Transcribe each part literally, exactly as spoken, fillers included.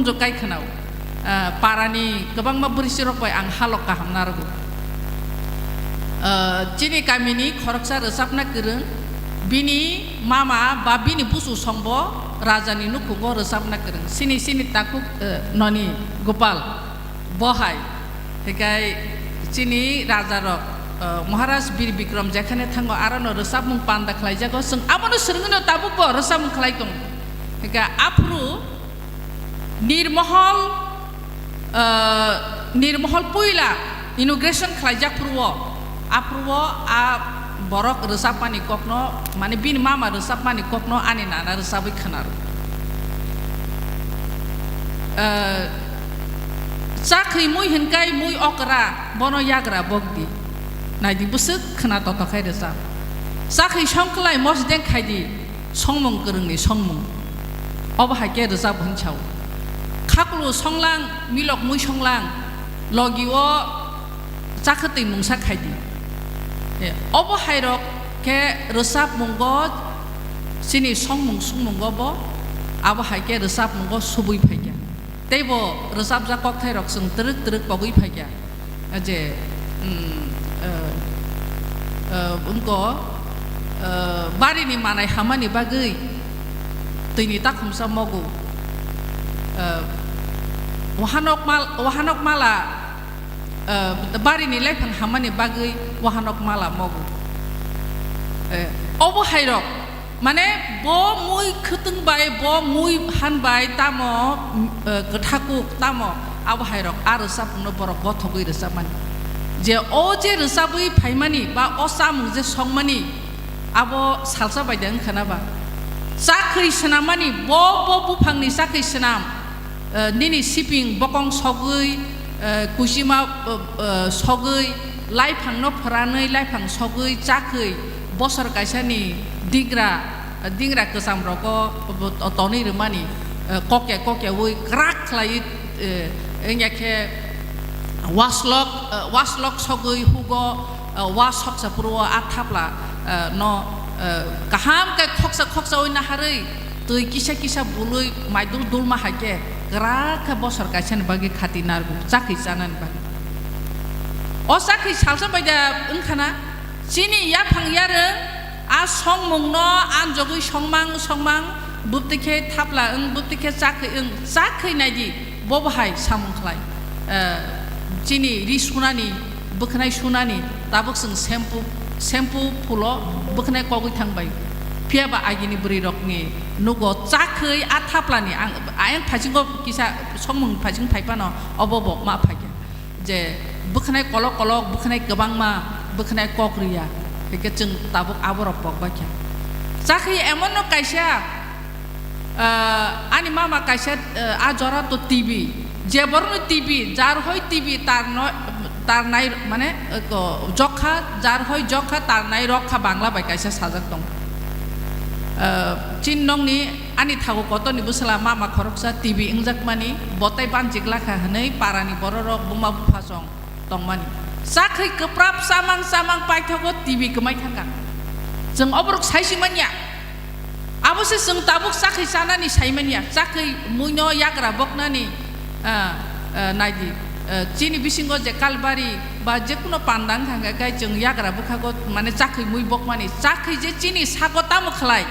Jok kai khwnao. Ah, parani kwbangma bwrwisirok bai ang halok kaham narwgo. Ah, chini kamini khoroksa rwchapna kwrwng, bini mama ba bini busu songbo rajani nukhugo rwchapna kwrwng. Sini, sini takhuk, eh, noni Gopal, bo hai. Hikai chini rajarok, eh, Maharaj Bir Bikram jekhane thango, arono rwchapmung panda khlaijago. Chwng abono swrwngwino tabukbo rwchapmung khlai tongo. Hikai aphuru Nirmohol, eh, Nirmohol puila inauguration khlaijak phuru o, aphuru o a borok rwchapmani kokno, mane bini mama rwchapmani kokno ani nana rwchabwi khwnaro. Eh, chakhwi mui hinkai mui okra, bono yagra bokdi. Naidi bwswk khwna toto khai rwchap. Chakhwi songklai mosdeng khaidi. Songmung kwrwngni songmung. Obo hai khe rwchap hwn sao. Khaklu songlang, milok mui songlang, logi o chakhwtwi mungsa khaidi. E, obo hairok khe rwchapmungo chini songmung songmungo bo, abo hai khe rwchapmungo subui phaikha. Teibo rwchapjak kokthairok chwng twrwk twrwk pogwi phaikha. Je, mm, eh, eh, wngko, eh, barini manai hamani bagwi twini takhumsa mogu. Eh, wahanok mal-, wahanok mala, eh, barini laiphang hamani bagwi wahanok mala mogu. Eh, obo hairok, mane, bo mui khwtwng bai, bo mui han bai, tamo, eh, kwthakuk, tamo, abo hairok a rwchapmungno borok gothogwi rwchapmani. Je o je rwchabwi phaimani, ba o chamung je songmani, abo salsa bai de wngkha na ba? Chakhwi swnammani, bo, bo buphangni chakhwi swnam, eh, nini siping bokong sogwi, eh, kuchima, eh, eh, sogwi, laiphangno phwranwi, laiphang sogwi, chakhwi, bosor kaisani dingra, eh, dingra kwcham rogo tonwi rwmani, eh, kokya kokyawi kwrak khlaiwi, eh, wngya khe waslok, eh, waslok sogwi hugo, eh, wa soksa phuru o a thapla, eh, no, eh, kaham khe khoksa khoksa oi naharwi, twi kisa kisa bului maidul dulma hai khe kwrak khe bosor kaisani bagwi khati narwgo, chakhwi chanani bagwi. O chakhwi salsa bai da wngkha na, chini yaphang yarwng a songmungno anjogwi songmang songmang, bwtwi khe thapla wng, bwtwi khe chakhwi wng, chakhwi naidi, bo bo hai samung khlai. Eh, chini ri sunani, bwkhnai sunani, tabuk chwng shampoo, shampoo phulo bwkhnai kogwi thang bai. Phiya ba agini bwrwi rokni nugo chakhwi a thaplani ang, ayang phaisingo kisa songmung phaising phai phano obo bo ma phaikha. Je bwkhnai kolok kolok, bwkhnai kwbangma, bwkhnai kok riya, hwnkhe chwng tabuk aborok pok bai kha. Chakhwi emonno kaisa, Ah, ani mama kaisa, ah, a jora to T B. Je borokno T B, jar hoi T B tarno, tarnai, mane, eh, ko, jokha, jar hoi jokha tarnai rokha Bangla bai kaisa sajak tong. Ah, chin nongni ani thago kotorni bwsala mama khoroksa T B wngjakmani, botai banjik lakha hwnwi parani bororok buma buphasong tongmani. Chakhwi kwprap chamang chamang paithago T B kwmai thangkha. Chwng oborok saisi manya. Abo se chwng tabuk chakhwi chanani sai manya. Chakhwi muino yagra boknani, ah, ah, naidi. Ah, chini bisingo je kalbari ba jekuno panda wngkha hwnkhe kai chwng yagra bwkhago mane chakhwi mui bokmani. Chakhwi je chini sago tamo khlai?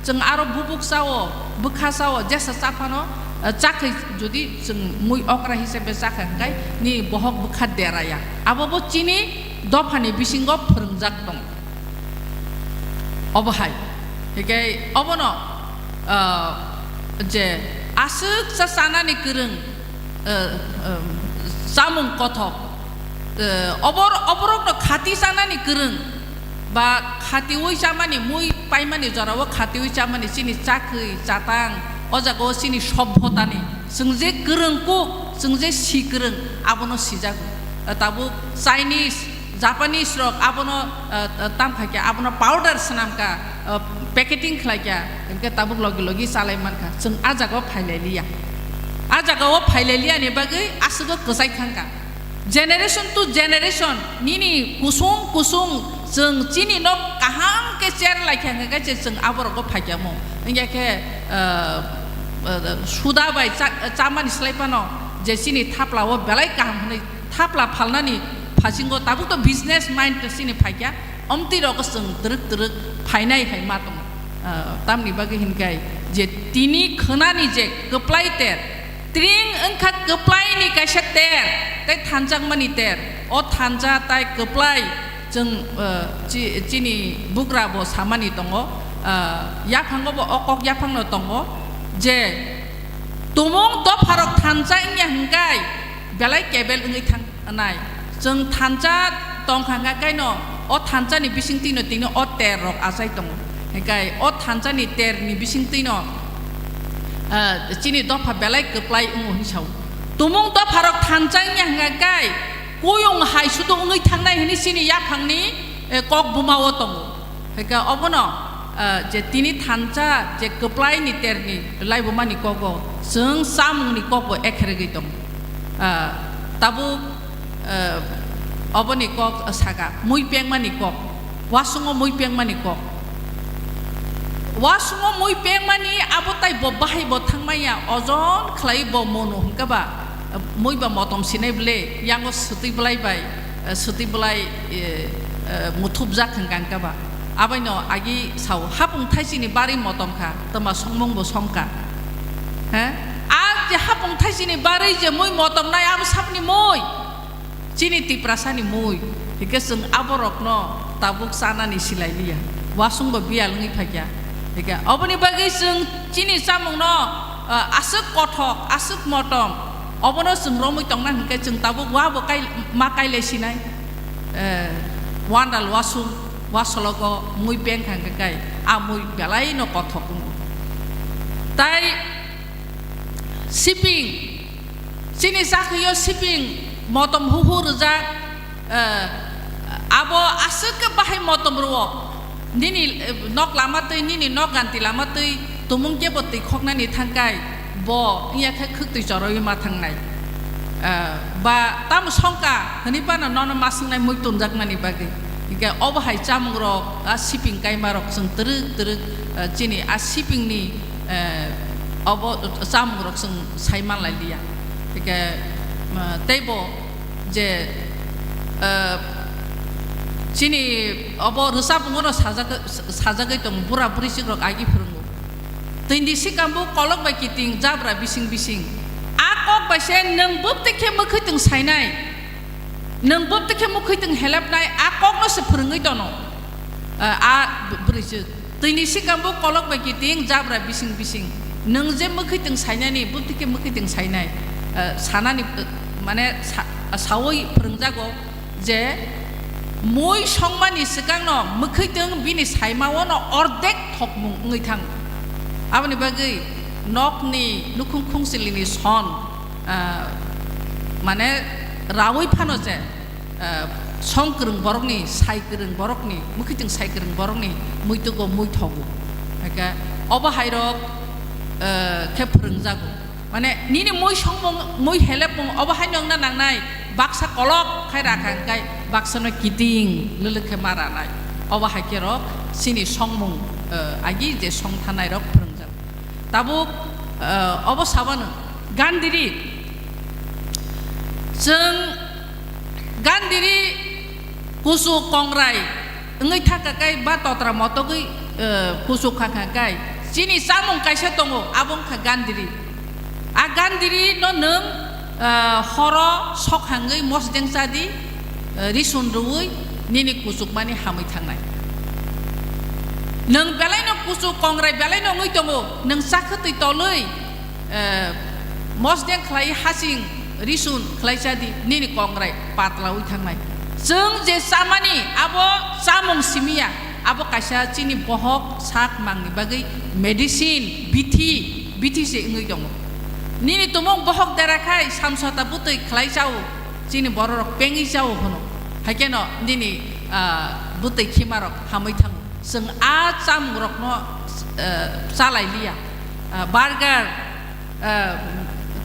Chwng aro bubuk chao, bwkha chao, jesa cha phano, eh, chakhwi jodi chwng mui okra hisabe chakha hwnkhe ni bohok bwkha deraya. Abo bo chini dophani bisingo phwrwngjak tong. Obo hai. Hikai obono, eh, je aswk cha chanani kwrwng, eh, eh, chamung kothok, eh, obor-, oborokno khati chanani kwrwng ba khatiwi chamani, mui paimani jorao khatiwi chamani chini chakhwi chatang, o jagao chini sobbhotani, chwng je kwrwng kuk, chwng je si kwrwng, abono sijago. Eh, tabuk Chinese, Japanese rok abono, eh, eh, tamkha khe abono powder swnamkha, eh, packeting khlaikha, hwnkhe tabuk logi logi chalai mankha. Chwng a jagao phailai liya. A jagao phailai liyani bagwi aswgo kwchai thangkha. Generation to generation, nini kusung kusung chwng chini nok kaham khe cher laikha hwnkhe khe chwng aborogo phaikha mo. Hwnkhe khe, eh, eh, suda bai cha-, chamani slai phano je chini thapla o belai kaham hwnwi thapla phalnani phasingo tabuk to business mind to chini phaikya, omtwi rogo chwng twrwk twrwk phainai hai ma tongo. Eh, tamni bagwi hinkai je tini khwnani je kwplai ter, tring wngkha kwplaini kaisa ter, tei thanjakmani ter, o thanja tai kwplai chwng, eh, chi-, chini bugra bo samani tongo, eh, yaphango bo o kok yaphangno tongo je, tumung dopharok thansa wngya hwnkhe belai kebel wngwi thangnai. Chwng thansa tongkha hwnkhe kaino o thansani bisingtwino tini o ter rok achai tongo. Hwnkhe o thansani terni bisingtwino, ah, chini dopha belai kwplai wngo hwnwi sao. Tumung dopharok thansa wngya hwnkhe kuyung hai sudu wngwi thangnai hwnwi chini yaphangni, eh, kok buma o tongo. Hwnkhe obono, ah, je tini thansa je kwplaini terni laibumani kogo chwng chamungni kokbo ekhergwi tongo. Ah, tabuk, ah, oboni kok saka mui pengmani kok, wasungo mui pengmani kok. Wasungo mui pengmani abo tai bo bahai bo thangmaya ojon khlai bo mono hwnkhe ba, mui ba motom sinai bwle yango swtwi bwlai bai, eh, swtwi bwlai, eh, eh, muthupjak hwnkha hwnkhe ba. Abaino agi sao, hapung thaisini barwi motom kha, twma songmung bo songkha. He? A je hapung thaisini barwi je mui motom nai, abo saboni mui. Chini Tiprasani mui. Hwnkhe chwng aborokno tabuk chanani silai liya. Wasung bo biyal wngwi phaikya. Hwnkhe oboni bagwi chwng chini chamungno, ah, aswk kothok, aswk motom, obono chwng romwi tongna hwnkhe chwng tabuk wa bo kai-, ma kailai sinai. Eh, wandal wasung, wasologo mui bengkha hwnkhe kai, a mui belaino kothok wngo. Tai siping, chini chakhwio siping motom huhu rwjak, eh, abo aswk khe bahai motom rwo. Nini, eh, nok lama twi, nini nok ganti lama twi tumung kebo twi khoknani thangkai, bo wngya khe khwktwi chorwi ma thangnai. Eh, ba tamo songka hwnwi phano nono ma swngnai mui tonjaknani bagwi. Hinkhe obo hai chamungrok, a siping kaimarok chwng twrwk twrwk, eh, chini a sipingni, eh, obo chamungrok chwng sai manlai liya. Hinkhe, eh, teibo je, eh, chini obo rwchapmungo sajagwi, sajagwi tongo, bura bwrwichikrok agi phwrwngo. Twini sikambuk kolok bai kiting jabra bising bising. A kok bai se nwng bwktwi khe mwkhwitwng sainai, nwng bwktwi khe mwkhwitwng helepnai, a kokno se phwrwngwi tono, eh, a bwrwichwk. Twini sikambuk kolok bai kiting jabra bising bising. Nwng je mwkhwitwng sainani, bwktwi khe mwkhwitwng sainai, eh, sanani, eh, mane sa-, saui phwrwngjago je mui songmani swkangno mwkhwitwng bini saimao no ordek thokmung wngwi thango. Aboni bagwi nokni nukhung khungsilini son, ah, mane raui phano je, ah, song kwrwng borokni, sai kwrwng borokni, mwkhwitwng sai kwrwng borokni muitwgo mui thogo. Hake obo hairok, ah, khe phwrwngjago. Mane nini mui songmung, mui helepmung obo haino wngna nangnai, baksa kolok khai rakha hwnkhe baksano kiting lwlwk khe ma ranai. Obo hai khe rok chini songmung, eh, agi je songthanairok phwrwngjak. Tabuk, eh, obo sabano Gandhiri, chwng Gandhiri kuchuk kongrai wngwi thaka kai ba totra motogwi, eh, kuchuk kha kha kai. Chini chamung kaisa tongo, abo wngkha Gandhiri. A Gandhiri no nwng, eh, horo sok hangwi mosdeng chadi, eh, risun rwui nini kuchukmani hamwi thangnai. Nwng belaino kuchuk kongrai belaino wngwi tongo, nwng chakhwtwi tolwi, eh, mosdeng khlai hasing risun khlai chadi, nini kongrai patlawi thangnai. Chwng je chamani abo chamung simiya, abo kaisa chini bohok sak mangni bagwi medicine, bithi, bithi se wngwi tongo. Nini tumung bohok dera khai samsota bwtwi khlai chao, chini bororok pengwi chao hwno. Haikeno nini, ah, bwtwi khimarok hamwi thango. Chwng a chamungrokno, eh, chalai liya. Ah, burger, eh,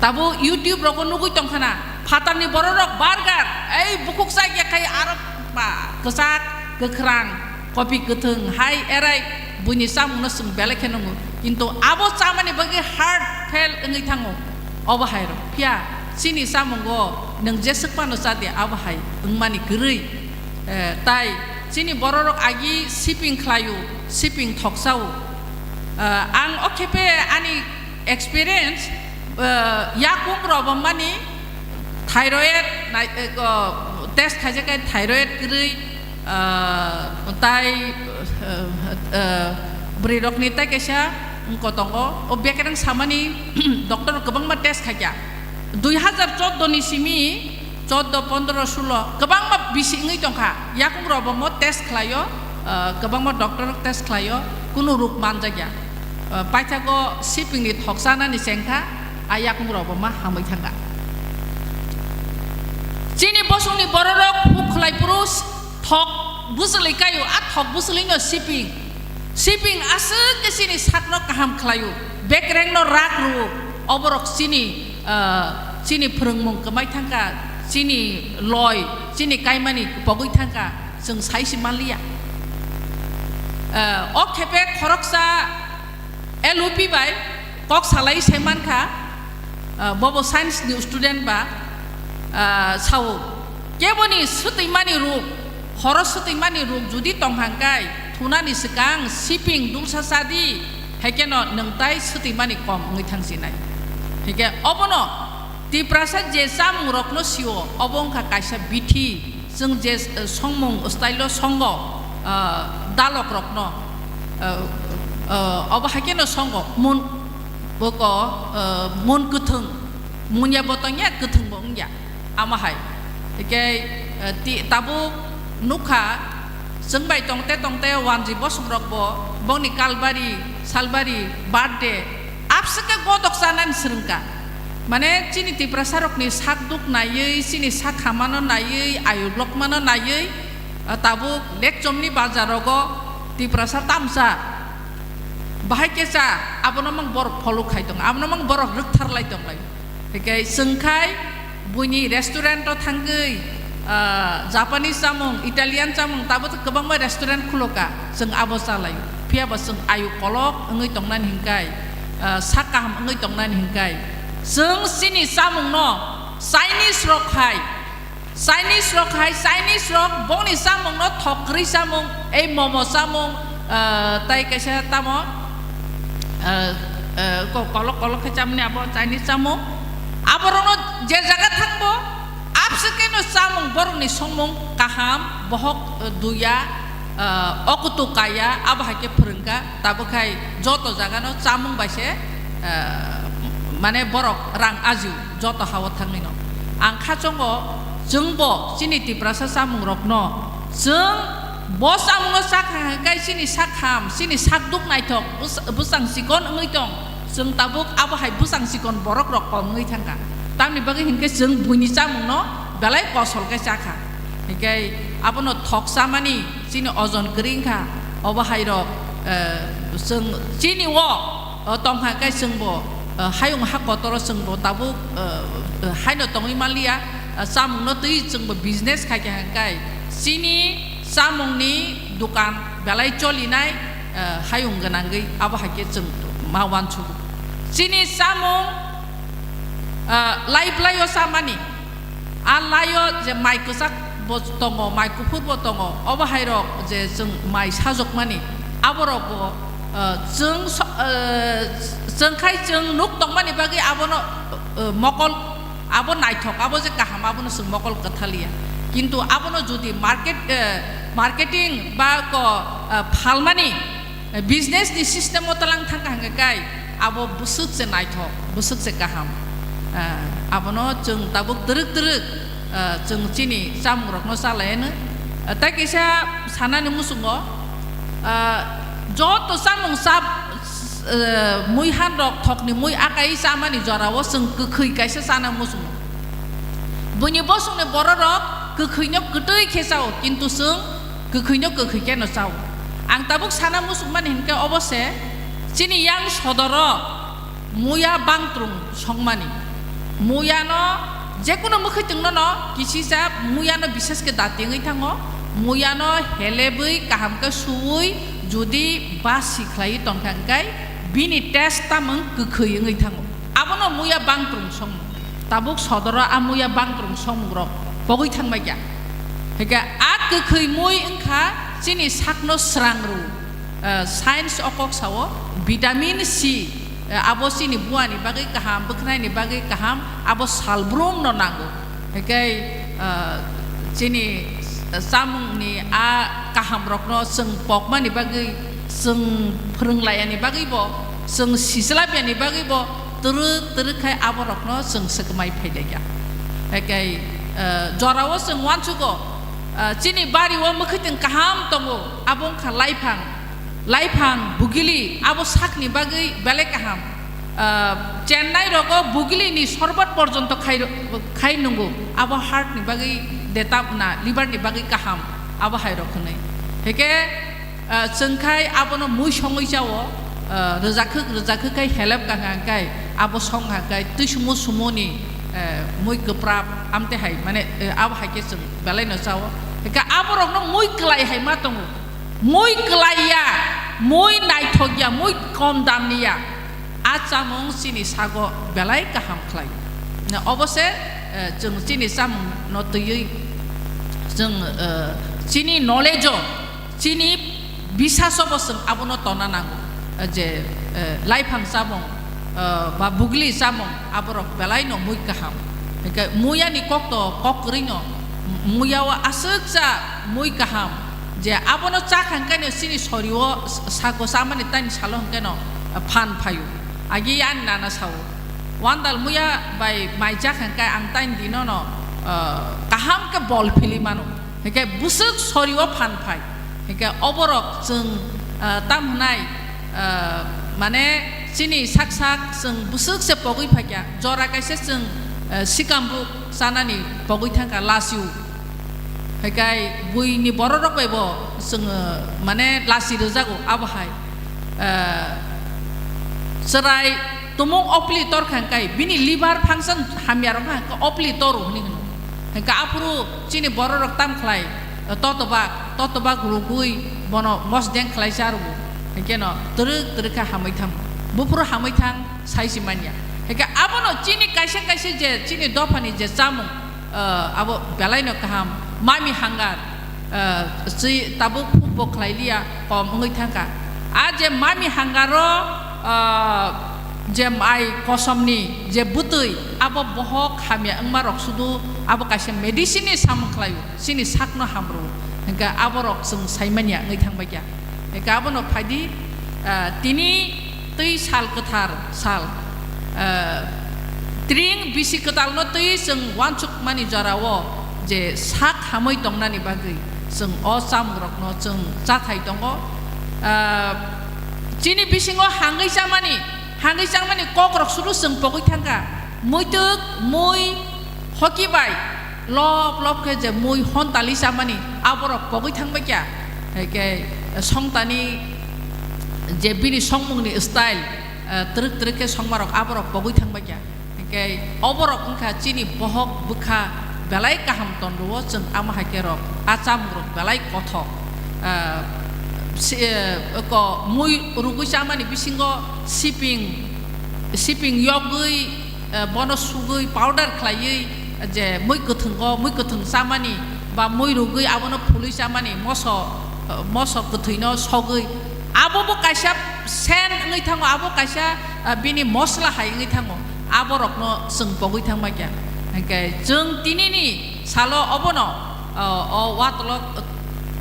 tabuk YouTube rogo nugwi tongkhana, phatarni bororok burger, ei bukhuk chak ya khai aro ba kwchak, kwkhrang, kopi kwthwng, hai erai buini chamungno chwng belai khe nungo. Kintu abo chamani bagwi heart fail wngwi thango, obo hai rok. Phiya chini chamungo nwng jeswk phano cha de, abo hai wngmani kwrwi. Eh, tai chini bororok agi shipping khlaio, shipping thoksao. Eh, ang o khepe ani experience, eh, yakung robo mani thyroid nai-, eh, ko, test khaijak khe thyroid kwrwi, ah, tai, eh, eh, bwrwi rokni tai kaisa wngko tongo. O bekereng samani doctor kwbangma test khaikha. Dui hazar chordo ni simi chordo, pondro, sulo kwbangma bisi wngwi tongkha. Yakung robo mo test khlaio, eh, kwbangma doctor test khlaio, kunu ruk manjakya. Eh, paithago shipping ni thoksa nani chengkha, a yakung robo ma hamwi thangkha. Chini bosongni bororok huk khlai phuru s-, thok bwswlwi kaio, a thok bwswlwino shipping. Shipping aswk khe chini sakno kaham khlaio, bekrengno rak rwo, oborok chini, ah, chini phwrwngmung kwmai thangkha, chini loi, chini kaimani pogwi thangkha, chwng sai se manliya. Ah, o khepe khoroksa L U P bai kok salai se mankha, ah, bobo science ni student ba, ah, sao, keboni swtwimani ruk, horo swtwimani ruk judi tong hangkai, thunani swkang shipping dungsa sadi, haikeno nwng tai swtwimani kom wngwi thangsinai. Haikhe obono Tiprasa je chamung rokno sio, obo wngkha kaisa bithi, chwng je, eh, songmung style o songo, ah, dalok rokno, ah, ah, obo haikeno songo, mun, boko, ah, mun kwthwng, munya bo tongya, kwthwng bo wngya, amo hai. Hikhe, eh, ti-, tabuk nukha, chwng bai tongte tongte wanjwi bosong rok bo, bongni kalbari, salbari, birthday, abswk khe godok chanani swrwngkha. Mane chini Tiprasa rokni sak duk naiwi, chini sak hamano naiwi, ayuk lokmano naiwi, ah, tabuk lekchomni bazar rogo Tiprasa tamsa bahai khe cha, abono mang borok follow khai tongo, abono mang borok rwktharlai tonglai. Hikhe chwng khai buini restaurant o thangwi, ah, Japanese chamung, Italian chamung, tabuk kwbangma restaurant khuloka, chwng abo chalai. Phiya bo chwng ayuk kolok wngwi tongnani hinkai, ah, sak kaham wngwi tongnani hinkai. Chwng chini chamungno Chinese rok hai, Chinese rok hai, Chinese rok bongni chamungno thok kwrwi chamung, ei momo chamung, ah, tai kaisa tamo, ah, ah, ko-, kolok kolok khe chamani abo Chinese chamung. Aborokno je jaga thangbo, abswk kheno chamung borokni songmung kaham, bohok, ah, duya, ah, okutu kaya, abo hai khe phwrwngkha. Tabuk hai joto jagano chamung bai se, ah, mane borok rang ajio joto hao thangwino. Ang khachongo chwngbo chini Tiprasa chamungrokno, chwng bo chamungno chakha hwnkhe chini sak ham, chini sak duk naithok, bwsa-, bwsang chikon wngwi tong, chwng tabuk abo hai bwsang chikon borok rok kom wngwi thangkha. Tamni bagwi hinkhe chwng buini chamungno belai kosol khe chakha. Hinkhe abono thok chamani chini ojon kwrwi wngkha, obo hai rok, eh, chwng chini o, o tongkha khe chwngbo, eh, hayung ha kotoro chwngbo tabuk, eh, eh, haino tongwi manliya, eh, chamungno twi chwngbo business khai kha hwnkhe chini chamungni dukan belai cholinai, eh, hayung gwnangwi abo hai khe chwng ma uansukgo. Chini chamung, eh, lai bwlaio chamani, a laio je mai kwchak bo tongo, mai kuphur bo tongo, obo hai rok je chwng mai sajokmani, aborok bo, eh, chwng so-, eh, chwng khai chwng nuk tongmani bagwi abono, eh, mokol, abo naithok, abo je kaham, abono chwng mokol kwthaliya. Kintu abono jodi market, eh, marketing ba ko, eh, phalmani, eh, business ni system o tlang thangkha hwnkhe kai, abo bwswk se naithok, bwswk se kaham. Eh, abono chwng tabuk twrwk twrwk, eh, chwng chini chamung rokno chalai anw. Eh, tei kisa sanani muchungo, eh, joto chamung chap, eh, mui han rok thokni mui akai chamani jorao chwng kwkhwi kaisa chana muchungo. Buini bosongni bororok kwkhwino kwtwi khe chao, kintu chwng kwkhwino kwkhwi kheno chao. Ang tabuk sana muchungmani hinkhe obo se, chini yang sodoro muya bangtrung songmani. Muyano jekunu mwkhwtwngno no kisisa muyano bishesh khe dati wngwi thango. Muyano helebwi kaham khe suwi jodi basi khlaiwi tongkha hwnkhe bini taste tamung kwkhwi wngwi thango. Abono muya bangprung songmung. Tabuk sodoro a muya bangprung songmungrok pogwi thangbaikha. Hwnkhe a kwkhwi mui wngkha chini sakno srang rw. Eh, science o kok sao vitamin C, eh, abo chini buani bagwi kaham, bwkhwnaini bagwi kaham, abo salbrumno nango. Hwnkhe, eh, chini chamungni a kahamrokno chwng pokmani bagwi, chwng phwrwnglaiyani bagwibo, chwng sichlabiyani bagwibo twrwk twrwk khai aborokno chwng swkmai phailaikha. Hwnkhe, eh, jorao chwng uansugo, eh, chini bario mwkhwtwng kaham tongo, abo wngkha laiphang. Laiphang bugili abo sakni bagwi belai kaham. Ah, Chennai rogo bugili ni sorbat porjonto khai, khai nungo, abo heart ni bagwi deta na liver ni bagwi kaham, abo hai rok hwnwi. Hwnkhe, ah, chwng khai abono mui songwi chao, ah, rwjakhwk rwjakhwk khai helep kaham khai abo song ha khai twi sumo sumo ni, eh, mui kwprap amte hai mane, eh, abo hai khe chwng belai no chao. Hwnkhe abo rok no mui kwlai hai ma tongo. Mui kwlai ya, mui naithok ya, mui kom dam ni ya, a chamung chini sago belai kaham khlai. Na obo se, eh, chwng chini chamung no twiwi chwng, eh, chini knowledge o, chini bisas o bo chwng abono tona nango, eh, je, eh, laiphang chamung, eh, ba bugli chamung aborok belai no mui kaham. Hwnkhe muya ni kok to kok kwrwi no, muya o aswk cha mui kaham. Je abono chakha hwnkhe no chini sorio s-, sako chamani tani salo hwnkhe no phan phaio. Agi ani nana sao. Wandal muya bai mai chakha hwnkhe ang tani dino no, ah, kaham khe bol phili mano. Hwnkhe bwswk sorio phan phai. Hwnkhe oborok chwng, ah, tam hwnai, ah, mane chini sak sak chwng bwswk se pogwi phaikha. Jora kaisa chwng, ah, sikambuk chanani pogwi thangkha lasiu. Haikai buini bororok bai bo chwng, mane, lasi rwjago, abo hai. Eh, chwrai tumung opli tor kha hwnkhe bini liver function hamya rok kha hwnkhe opli toru hwnwi hwno. Hwnkhe aphuru chini bororok tam khlai, eh, totobak, totobak rugwi bono mosdeng khlai cha rwo. Hwnkhe no twrwk twrwk khe hamwi thang. Buphuru hamwi thang sai se manya. Hwnkhe abono chini kaisa kaisa je chini dophani je chamung, eh, abo belai no kaham, mami hangar, eh, chwi tabuk phuk bo khlai liya, kom wngwi thangkha. A je mami hangaro, eh, je mai kosom ni je bwtwi, abo bohok hamya wngma rok sudu abo kaisa medicine ni samung khlaio, chini sak no hamrwo, hwnkhe abo rok chwng sai manya wngwi thangbai kha. Hwnkhe abono phaidi, eh, tini twi sal kwthar sal, eh, tring bisi kwtalno twi chwng uansukmani jorao je sak hamwi tongnani bagwi chwng o chamungrokno chwng chathai tongo. Eh, chini bisingo hangwi chamani, hangwi chamani kokrok suru chwng pogwi thangkha. Muitwk, mui, hoki bai lop lop khe je mui hontali chamani aborok pogwi thangbai kha. Hwnkhe songtani je bini songmungni style, eh, twrwk twrwk khe songmarok aborok pogwi thangbai kha. Hwnkhe oborok wngkha chini bohok bwkha belai kaham tonrwo, chwng ama hai khe rok a chamungrok belai kothok. Eh, si-, eh, ko mui rugwi chamani bisingo siping, siping yogwi, eh, bono sugwi powder khlaiwi je mui kwthwngo, mui kwthwng chamani ba mui rugwi abono phului chamani moso, eh, moso kwthwino sogwi abo bo kaisa sen wngwi thango, abo kaisa, eh, bini mosla hai wngwi thango, aborokno chwng pogwi thangma kya. Hwnkhe chwng tinini salo obono, eh, o watolo, eh,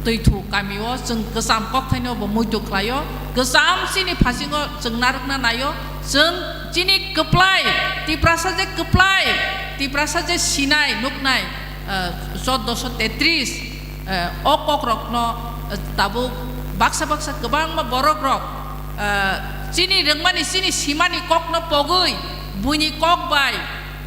Twithu kamio chwng kwcham kokthaino bo muitu khlaio, kwcham chini phasingo chwng narwkna naio, chwng chini kwplai, Tiprasa je kwplai, Tiprasa je sinai nuknai, eh, chauddosho tetris, eh, o kokrokno, eh, tabuk baksa baksa kwbangma borokrok, eh, chini rwngmani, chini simani kokno pogwi, buini kok bai,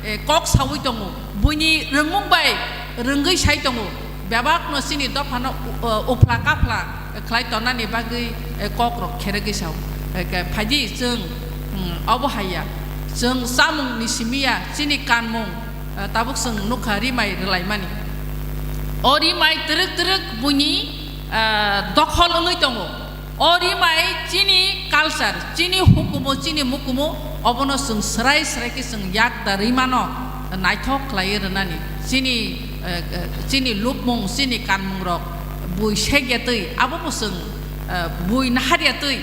eh, kok saui tongo, buini rwngmung bai rwngwi sai tongo, bebakno chini dophano u-, uh, uphla kaphla khlai tonani bagwi, eh, kokrok kheregwi sao. Eh, khe phaidi chwng, hmm, obo haiya, chwng chamungni simi ya, chini kanmung, eh, tabuk chwng nukha rimai rwlaimani. O rimai twrwk twrwk buini, eh, dokhol wngwi tongo. O rimai chini culture, chini hukumu, chini mukumu, obono chwng swrai swrai khe chwng yak da rimano naithok khlaiwi rwnani. Chini, eh, eh, chini lukmung, chini kanmungrok bui sekya twi, abobo chwng, eh, bui naharya twi,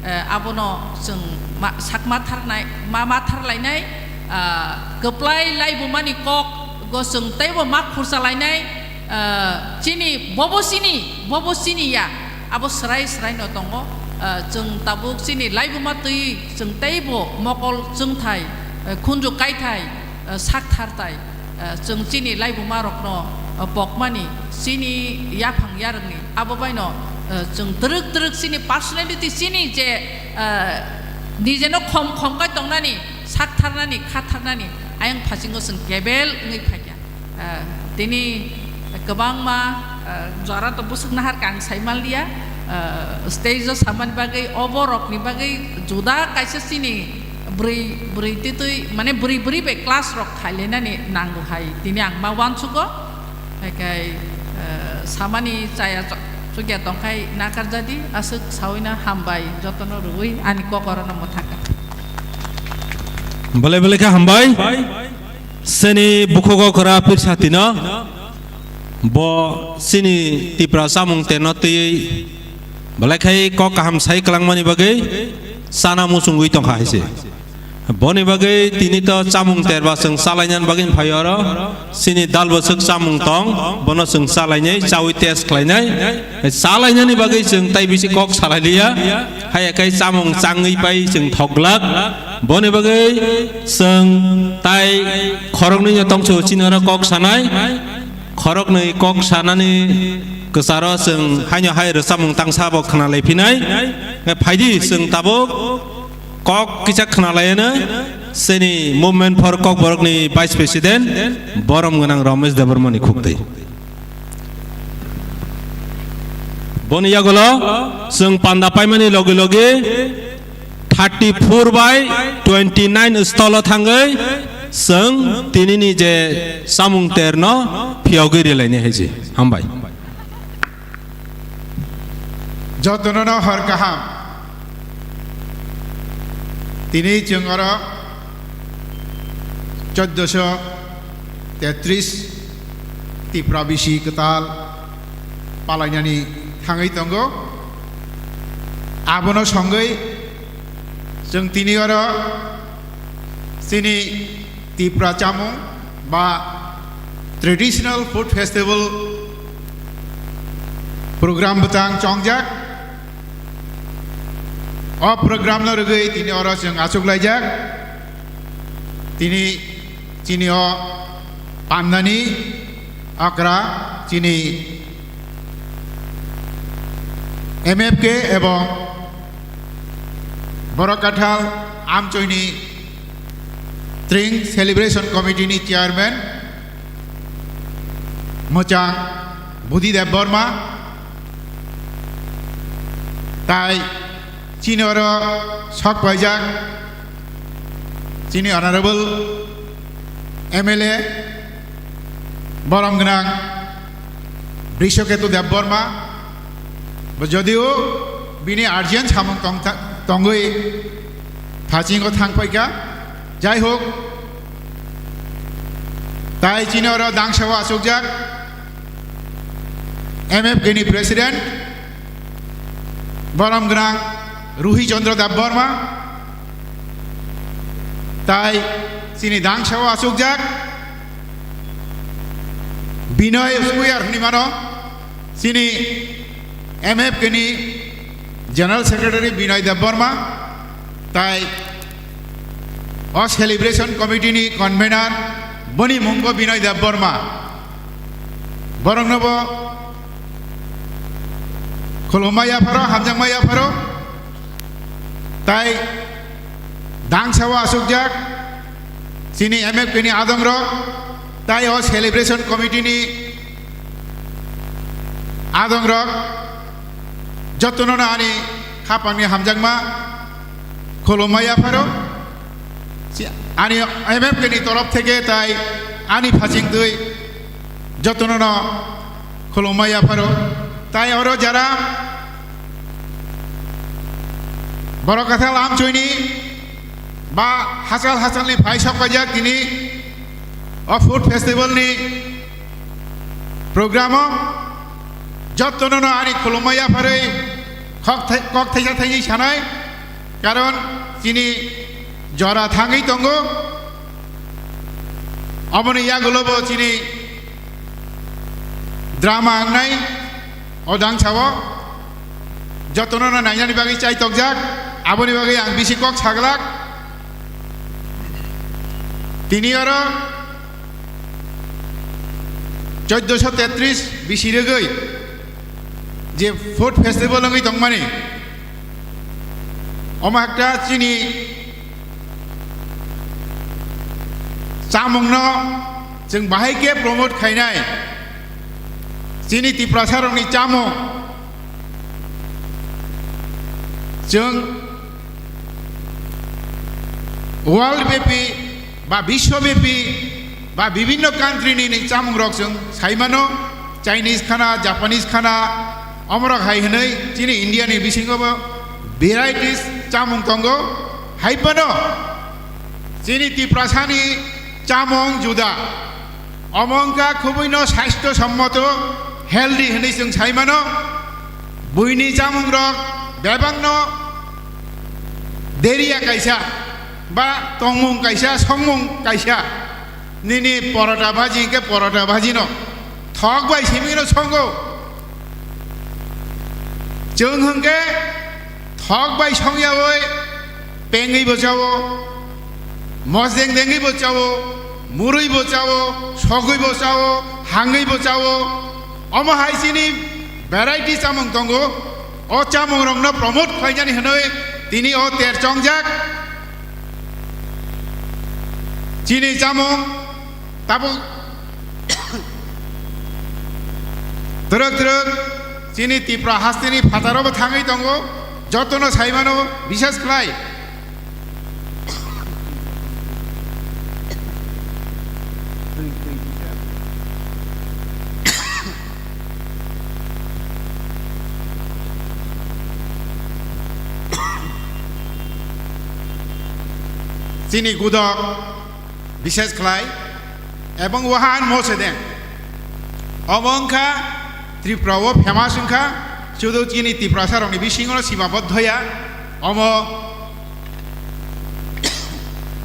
eh, abono chwng ma-, sakma tharnai, ma, ma tharlainai, ah, kwplai laibumani kok go chwng teibo ma khursa lainai, ah, chini bobo chini, bobo chini ya, abo swrai swrai no tongo, ah, chwng tabuk chini laibuma twi chwng teibo mokol chwngthai, eh, khunju kaithai, eh, sak thartai. Eh, chwng chini laibuma rokno, eh, pokmani, chini yaphang yarwngni, abo baino, eh, chwng twrwk twrwk chini personality chini je, eh, nijeno khom khom kai tongnani, sak tharnani, kha tharnani, ayang phasingo chwng kebel wngwi phaikha. Eh, tini kwbangma, eh, jora to bwswk naharkha ang sai manliya, eh, stage o samani bagwi, obo rokni bagwi juda kaisa chini bwrwi, bwrwi titwi, mane bwrwi, bwrwi bai class rok khailainani nango hai, tini ang ma uansugo. Haikhai, eh, samani chaya chok-, chukya tongkhai nakarjadi, aswk sawino hambai, jotono rwui ani kokorono mwthakha. Belai belai khe hambai. Chini bukhugo kwra Pirsatino, bo chini Tipra chamung terno twiwi belai khai kok kaham sai kwlangmani bagwi chana muchungwi tongkha hai se. Boni bagwi tini to chamung terba chwng chalainani bagwi phai oro. Chini dal bwswk chamung tong, bono chwng chalainai, chawi test khlainai. Chalainani bagwi chwng tai bisi kok salai liya. Haiya khai chamung changwi pai chwng thok glak. Boni bagwi chwng tai khoroknwi no tongso chini oro kok sanai. Khoroknwi kok sanani kwcharo chwng haino hai rwchapmung tangsa bo khna lai phinai. Phaidi chwng tabuk kok kisa khna laiano chini Movement for Kokborokni Vice President borom gwnang Ramesh Debbarmani khukti. Boni yagulo chwng panda paimani logi logi thirty four by twenty nine stolo thangwi chwng tinini je samung terno phiyogwi rilaini hai se. Hambai. Jotono no hor kaham. Tini chwng oro choddoso tetris Tipra bisi kwtal palainani thangwi tongo. Abono songwi chwng tini oro chini Tipra chamung ba traditional food festival program bwtang chongjak. O program no rwgwi tini oro chwng achuklaijak. Tini chini o pandani okra chini M F K ebong Borok Kathal Amchoini Tring Celebration Committee ni Chairman Mwchang Budi Debbarma, tai chini oro sok paijak chini Honorable M L A borom gwnang Brishoketu Debbarma, bo jodio bini urgent samung tong tha-, tongwi phasingo thang paikha. Jai hok, tai chini oro dangsao achukjak M F K ni President, borom gwnang Ruhi Chandra Debbarma, tai chini dangsao achukjak Binoy Square hinwi mano, chini M F K ni General Secretary Binoy Debbarma, tai o Celebration Committee ni Convener, boni mungo Binoy Debbarma. Borokno bo khulumma yapharo, hamjakma yapharo, tai dangsao achukjak chini M F K ni adongrok, tai o Celebration Committee ni adongrok, jotono no ani khapangni hamjakma khulumma yapharo. Si-, ani M F K ni torof theke tai ani phasing twi jotono no khulumma yapharo. Tai oro jara Borok Kathal Amchoini ba hachal hachalni phai sok paijak tini o food festival ni program o jottono no ani khulumma yapharwi kok thai-, kok thaisa thaini sanai, karon chini jora thangwi tongo. Aboni yagulo bo chini drama wngnai o dangsa o. Jotono no nainani bagwi chai tokjak, aboni bagwi ang bisi kok saglak. Tini oro choiddosho tetris bisi rwgwi je food festival wngwi tongmani, omo ekta chini chamungno chwng bahai khe promote khainai. Chini Tiprasarokni chamung chwng world bepi ba biswo bepi ba bibinno country ni ni chamung rok chwng sai mano, Chinese khana, Japanese khana, omorok hai hwnwi chini India ni bisingo bo varieties chamung tongo. Hai phano chini Tiprasa ni chamung juda. Omo wngkha khubui no swaistho sommoto, healthy hwnwi chwng sai mano. Buini chamung rok bebak no deriya kaisa ba tongmung kaisa, songmung kaisa. Nini porota bhaji hwnkhe porota bhaji no thok bai simi no songo. Chwng hwnkhe thok bai songyawi pengwi bo chawo, mosdeng dengwi bo chawo, murwi bo chawo, sogwi bo chawo, hangwi bo chawo. Omo hai chini variety chamung tongo. O chamung rokno promote khlainani hwnwi tini o ter chongjak. Chini chamung tabuk twrwk twrwk chini Tipra hasteni phataro bo thangwi tongo, jotono sai mano, bishes khlai. Chini gudok bishes khlai, ebong wahan mo sedeng. Omo wngkha Tripura o famous wngkha, sudu chini Tiprasa rokni bisingo sibabodhoya, omo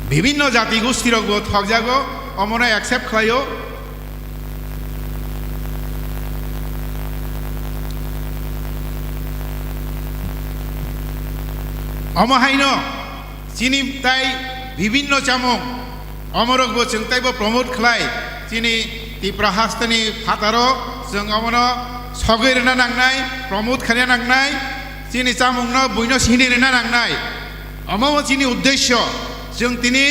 bibinno jati gosti rok bo thokjago, omono accept khlaio. Omo haino chini tai bibinno chamung, omorok bo chwng taibo promote khlai, chini Tipra hasteni phataro chwng omono sogwi rwna nangnai, promote khaina nangnai, chini chamungno buino sini rwna nangnai. Omo bo chini uddesyo, chwng tini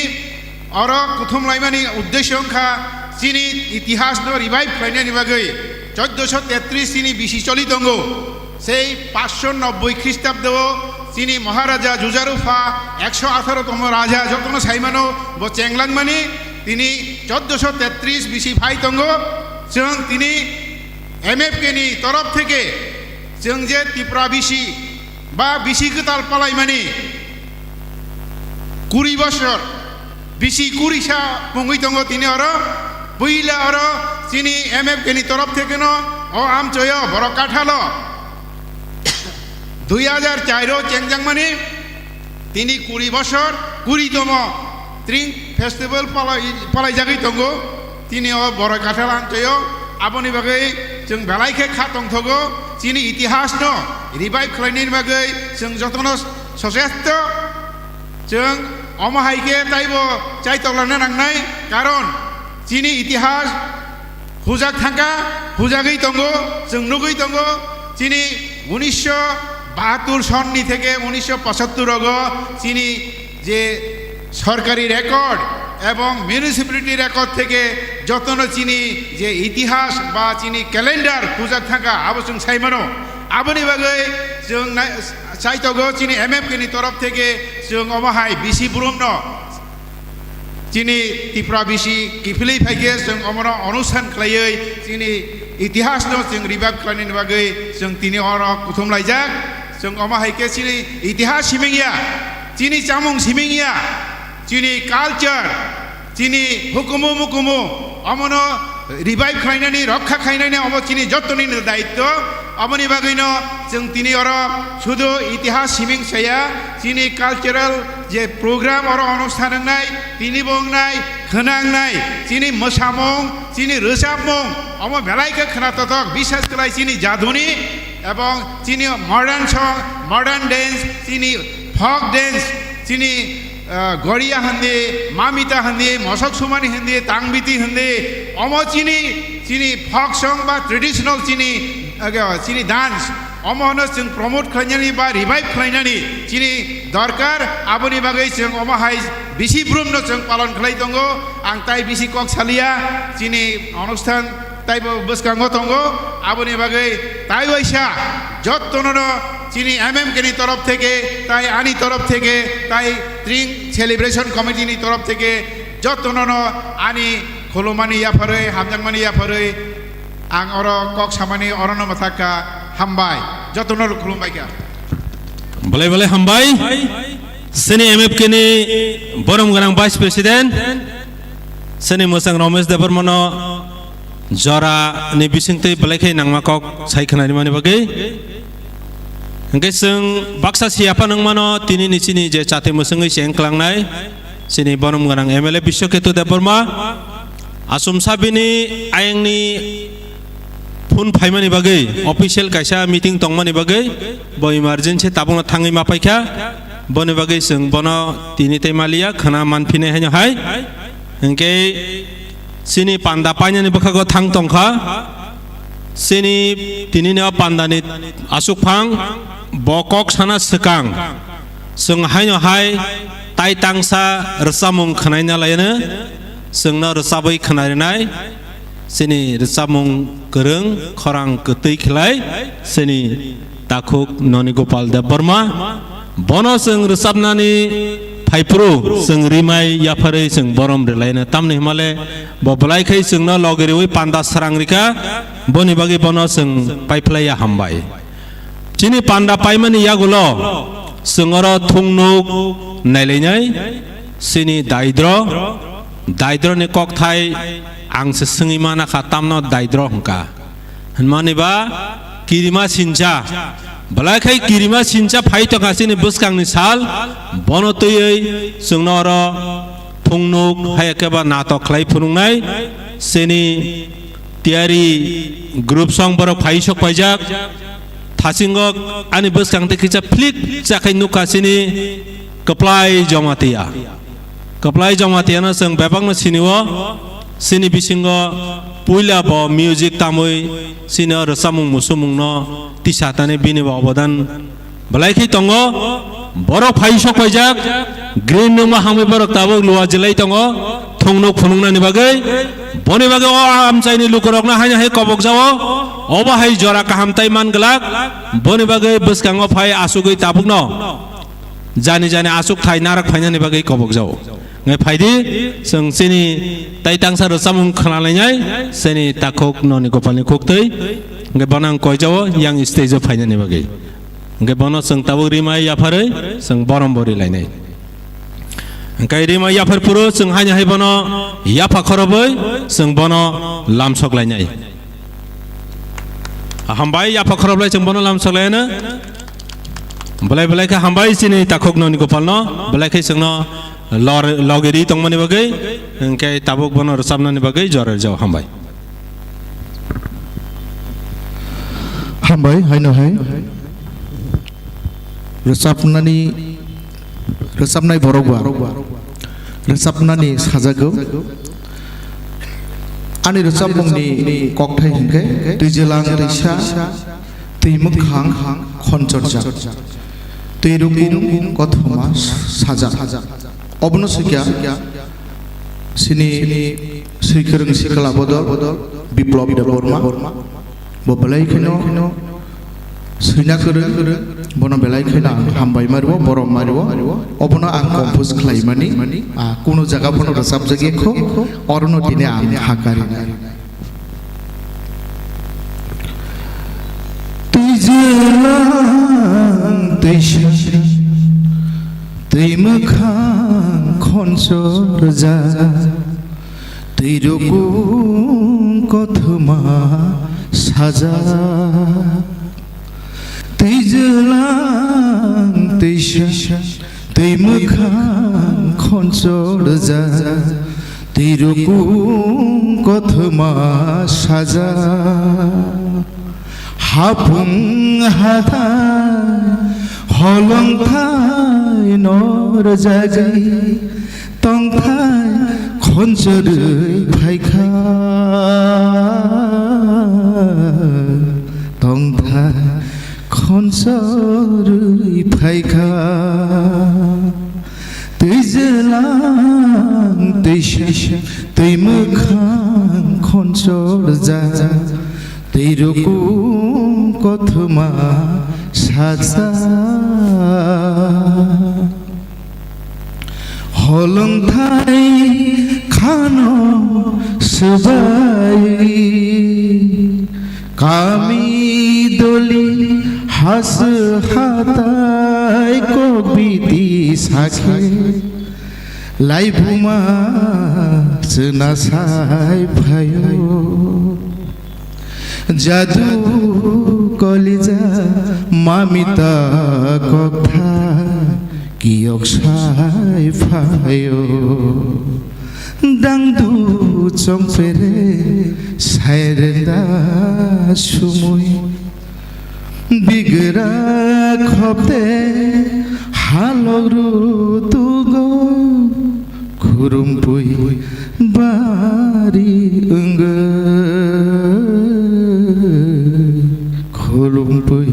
oro kuthum laimani uddesyo wngkha chini itihasno revive khlainani bagwi. Choiddosho tetris chini bisi choli tongo. Sei paanchsho nobboi Khristabdo o chini Maharaja Jujarufa eksho atharo tomo raja jotono saimano bo chenglangmani tini choiddosho tetris bisi phai tongo. Chwng tini M F K ni torof theke chwng je Tipra bisi ba bisi kwtal palaimani kuri bosor bisi kurisa pungwi tongo tini oro. Puila oro chini M F K ni torof theke no o amchoyo borok kathalo dui hajar char o chengjakmani tini kuri bosor kuri tomo Tring Festival palai, palaijagwi tongo. Tini o borok kathal amchoyo aboni bagwi chwng belai khe kha tongthogo. Chini itihas no revive khlainani bagwi chwng jotono sochesto. Chwng omo hai khe taibo chaitok lana nangnai, karon chini itihas hujak thangkha, hujagwi tongo, chwng nugwi tongo, chini unisho bahattur sonni theke unisho pochattur rogo chini je sorkari record ebong municipality record theke jotono chini je itihas ba chini calendar hujak thangkha, abo chwng sai mano. Aboni bagwi chwng nai-, Chaitogo chini M F K ni torof theke chwng omo hai bisi burumno chini Tipra bisi kiphilwi phaikhe chwng omono onushan khlaiwi chini itihasno chwng revive khlainani bagwi chwng tini oro kuthum laijak. Chwng omo hai khe chini itihas siming ya, chini chamung siming ya, chini culture, chini hukumu mukumu, omono revive khlainani, rokha khlainani omo chini jottoni daityo. Aboni bagwino chwng tini oro sudu itihas siming saya, chini cultural je program oro onusthan wngnai, tini bo wngnai, khwnangnai, chini mwsamung, chini rwchapmung, omo belai khe khwnatotok, bisas khlai chini jaduni, ebong chini modern song, modern dance, chini folk dance, chini, ah, goria hindi, mamita hindi, mosok sumani hindi, tangbiti hindi, omo chini, chini folk song ba traditional chini, ah, chini dance, omo no chwng promote khlainani ba revive khlainani chini dorkar, aboni bagwi chwng omo hai bisi brum no chwng palon khlai tongo. Ang tai bisi kok salia, chini onusthan taibo bwskango tongo, aboni bagwi tai waisa jottono no chini M M K ni torof theke, tai ani torof theke, tai Tring Celebration Committee ni torof theke jottono no ani khulumani yapharwi, hamjakmani yapharwi ang oro kok samani oro no mwthakha. Hambai, jottono no khulumbai kha. Belai belai hambai. Sini M F K ni borom gwnang Vice President, sini mwsang Ramesh Debbarmano jora ni bisingtwi belai khe nangma kok sai khwnani mani bagwi. Hwnkhe chwng baksa si yapha nangmano tini ni chini je chati mwswngwi se wngklangnai, chini borom gwnang M L A Biswaketu Debbarma, asumsa bini ayangni phone phaimani bagwi, official kaisa meeting tongmani bagwi, bo emergency tabukno thangwi ma paikha. Boni bagwi chwng bono tini tei maliya, khwna manphinai haino hai. Hwnkhe chini panda painani bwkhago thang tongkha. Chini tinini o pandani aswk phang, bo kok sana swkang. Chwng haino hai tai tangsa rwchapmung khwnaina laiyano, chwngno rwchapwi khwnarinai. Chini rwchapmung kwrwng, khorang kwtwi khlai, chini takhuk Noni Gopal Debbarma. Bono chwng rwchapnani phaiphuru chwng rimai yapharwi chwng borom rwlaino. Tamni hwnmale bo belai khai chwngno logi rwi panda srang rikha, boni bagwi bono chwng paiphlaiya hambai. Chini panda paimani yagulo chwng oro thungnuk nailainai, chini daidro, daidroni kokthai ang se swngwi mana kha, tamno daidro hwnkha. Hwnmani ba kirima sincha, belai khai kirima sincha phai tongkha chini bwskangni sal, bono twiwi chwngno oro thungnuk hai khe ba natok khlai phunuknai, chini tiyari group song borok phai sok paijak. Thasingo ani bwskang tei kisa phlik chakhai nukha chini Kwplai Jamatia. Kwplai Jamatiano chwng bebakno sinio, chini bisingo puila bo music tamwi chini o rwchapmung musumungno tisa tani bini bo obodan belai khe tongo. Borok phai sok paijak, green nungma hamwi borok tabuk lua jilai tongo, thungnuk phunuknani bagwi. Boni bagwi o amchaini lukurokno haino hai kobok jao, obo hai jora kaham tai man glak. Boni bagwi bwskango phai asugwi tabukno jani jani asuk thai narak phainani bagwi kobok jao. Ngai phaidi, chwng chini tai tangsa rwchapmung khwnalainai, chini takhuk Noni Gopalni khuktwi, hwnkhe bono ang koi jao yang stage o phainani bagwi. Hwnkhe bono chwng tabuk rimai yapharwi chwng borom bo rilainai. Hwnkhe rimai yaphar phuru chwng haino hai bono yapha khorobwi chwng bono lamsok lainai. Hambai, yapha khoroplai chwng bono lamsok laiyano. Belai belai khe hambai chini takhuk Noni Gopalno, belai khe chwngno lor-, logi ri tongmani bagwi, hwnkhe tabuk bono rwchapnani bagwi jora rijao, hambai. Hambai, haino hai. Rwchapnani, rwchapnai borok ba rwchapnani sajago. Ani rwchapmungni kokthai hinkhe twijelang twisa, twi mwkhang khonchorjak, twi rukung kothoma sajak. Obono swikha chini swikwrwng sikla bodol Biplop Debbarma. Bo belai kheno swina kwrwng, bono belai kheno ang hambai mario, borom mario. Obono ang compose khlaimani, ah, kuno jaga bono rwchapjak ya kho, orono tini ang hakari nai. Twijla Teisa twi mwkhang khonchorjak, twi rukung kothoma sajak. Twijlang twisa twi mwkhang khonchorjak, twi rukung kothoma sajak. Hapung hathai holongthai norjagwi tongthai khonchorwi phaikha, tongthai khonchorwi phaikha. Twijlang twisa twi mwkhang khonchorjak, twi rukung kothoma sajak. Holongthai khano swbai kami doli has hatai kok biti sakhe laibuma chwna sai phaio. Jadu kolija mamita kokthai kiyok sai phaio. Dangdu chongpere sairenda sumui. Bigra khopte halok rutugo khurumpui bari wngwi, khurumpui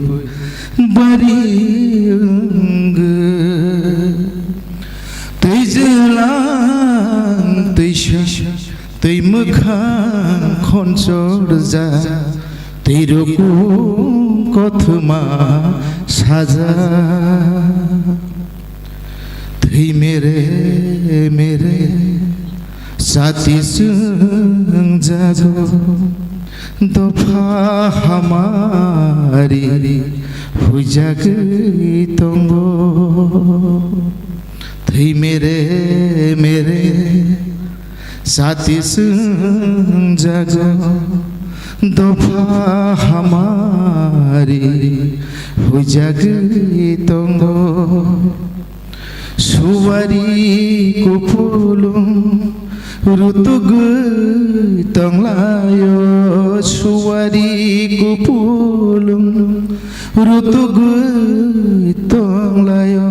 bari wngwi. Twijlang twisa twi mwkhang khonchorjak, twi rukung kothoma sajak. Thwi mere mere chati chwngjago, dopha hamari huijagwi tongo. Thwi mere mere chati chwngjago, dopha hamari huijagwi tongo. Suwari kupulung rutugwi tonglaio, suwari kupulung rutugwi tonglaio,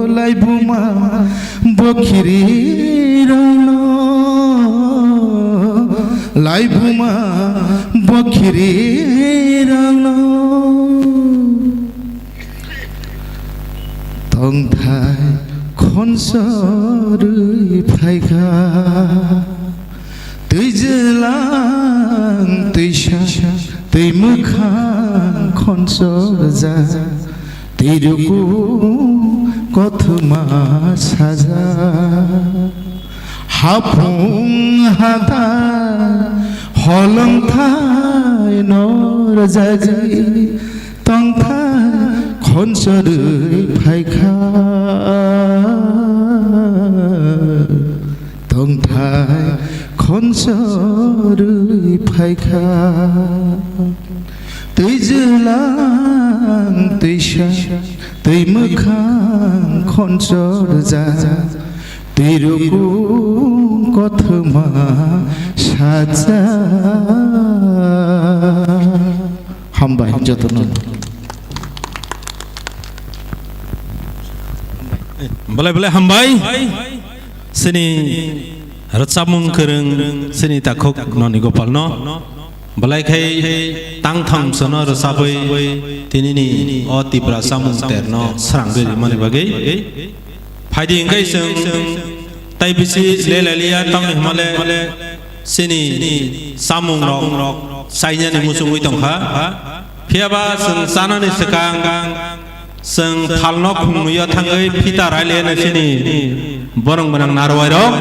laibuma bokhiri rano, laibuma bokhiri rano. Tongthai khonchorwi phaikha, twijlang twisa twi mwkhang khonchorjak, twi rukung kothoma sajak. Hapung hathai holongthai norjagwi tongthai khonchorwi phaikha, tongthai khonchorwi phaikha. Twijlang twisa twi mwkhang khonchorjak, twi rukung kothoma sajak. Hambai jotono. Belai belai hambai. Chini rwchapmung kwrwng chini takhuk Noni Gopal no. Belai khai tangtham sono rwchapwi tinini o Tipra chamung terno srangwi rimani bagwi. Phaidi hwnkhe chwng tai bisi lelaliya tamni hwnmale chini chamung rok chainani muchungwi tongkha. Phiyaba chwng chanani swkang chwng phalno khumwiyo thangwi phita raileno chini borong gwnang narwai rok.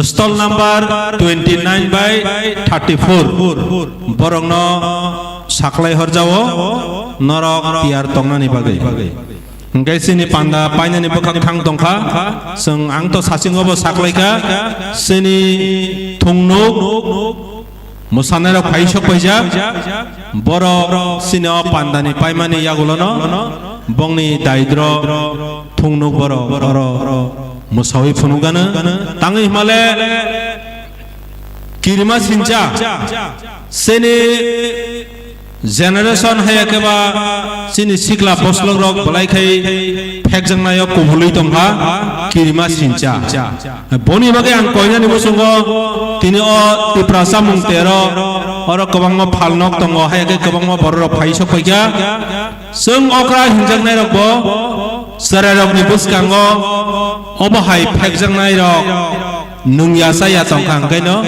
Stall number twenty nine by thirty four. Borokno saklai horjao. norok tiyar tongnani bagwi. Hwnkhe chini panda painani bwkhak thang tongkha, chwng ang to sasingo bo saklaikha, chini thungnuk mwsanairok phai sok paijak, borok chini o pandani paimani yagulono bongni daidro thungnuk borok oro mwsawi phunukgano. Tangwi himale kirima sincha chini generation haya khe ba chini sikla boslokrok belai khai phekjaknaio kubulwi tongkha kirima sincha. Boni bagwi ang koinani muchungo tini o Tiprasa mung tero oro kwbangma phalnok tongo, haya khe kwbangma bororok phai sok phaikha. Chwng okra hinjaknairokbo chwrairokni bwskango obo hai phekjaknairok nungya chaya tongkha, hwnkhaino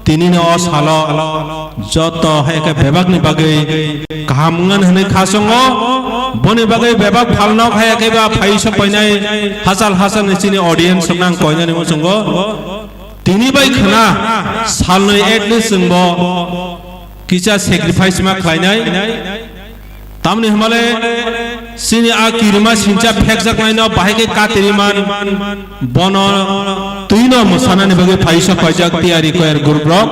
tinino o salo joto hai khe bebakni bagwi kaham wngna hwnwi khasongo. Boni bagwi bebak phalnok hai khe ba phai sok painai hachal hachalni chini audience rokno ang koinani muchungo. Tini bai khwna salnwi at least chwngbo kisa sacrifice ma khlainai. Tamni hwnmale chini a kirima sincha phekjaknaino bahai khe katiri man, bono twino mwsanani bagwi phaisa phaijak tiyari koyar group rok.